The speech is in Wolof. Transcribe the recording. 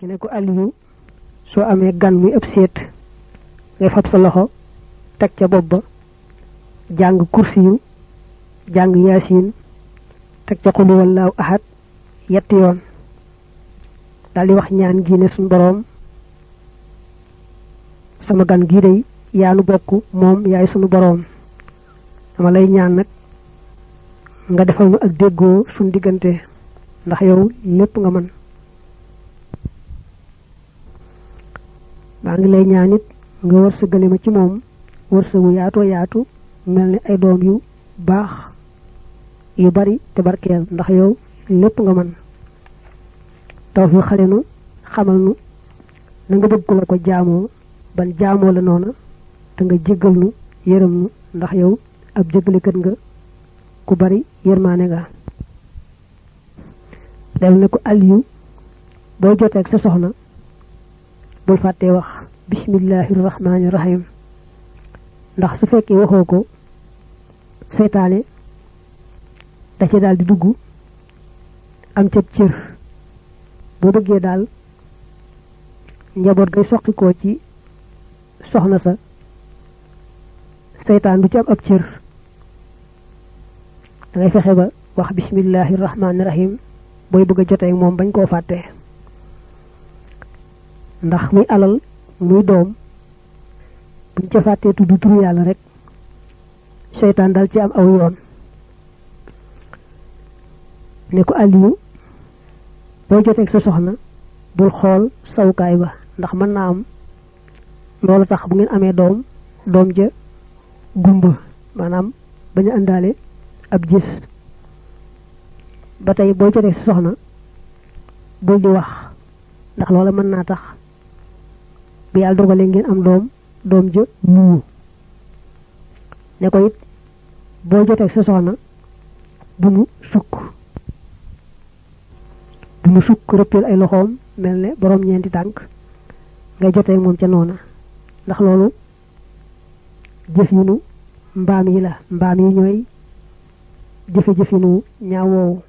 tekki ne ko Aliyu soo amee gan muy ëpp seet ngay fab sa loxo teg ca bopp ba jàng kursi yu jàng yaasin teg ca qul huwallaahu ahad yetti yoon daal di wax ñaan gi ne suñ boroom sama gan gii day yaanu bokk moom yaay sunu boroom dama lay ñaan nag nga defal nu ak déggoo suñ diggante ndax yow lépp nga mën maa ngi lay ñaan it nga wërsëgale ma ci moom wërsëgu yaatoo yaatu mel ni ay doom yu baax yu bari te barkeel ndax yow lépp nga mën taw fi xale nu xamal nu na nga bëgg la ko jaamoo ban jaamoo la noona te nga jéggal nu yërëm nu ndax yow ab jéggalekat nga ku bari yërmaane nga del ne ko Aliyu boo jotee ak sa soxna bul fàttee wax bismillahi rahmaani rahim ndax su fekkee waxoo ko seytaane da ci daal di dugg am ca cër boo bëggee daal njaboot gay soqikoo ci soxna sa seytaan du ci am ab cër da ngay fexe ba wax bismillahi rahmaani rahim booy bëgg a jotee moom bañ koo fàtte ndax muy alal muy doom buñ ca fàttee tudd turu yàlla rek seytaan dal ci am aw yoon ne ko Aliyu boo jotee ak sa soxna bul xool sawukaay ba ndax mën naa am loolu tax bu ngeen amee doom ja gumba maanaam bañ a àndaale ab gis ba tey boo jotee ak sa soxna bul di wax ndax loola mën naa tax bu yàlla dogalee ngeen am doom ja nuu ne ko it boo jotee ak sa soxna bu mu sukk rëppeel ay loxoom mel ne boroom ñeenti tànk ngay jotee moom ca noona ndax loolu jëf yi nu mbaam yi la mbaam yi ñooy jëfe-jëf yi nu ñaaw woowu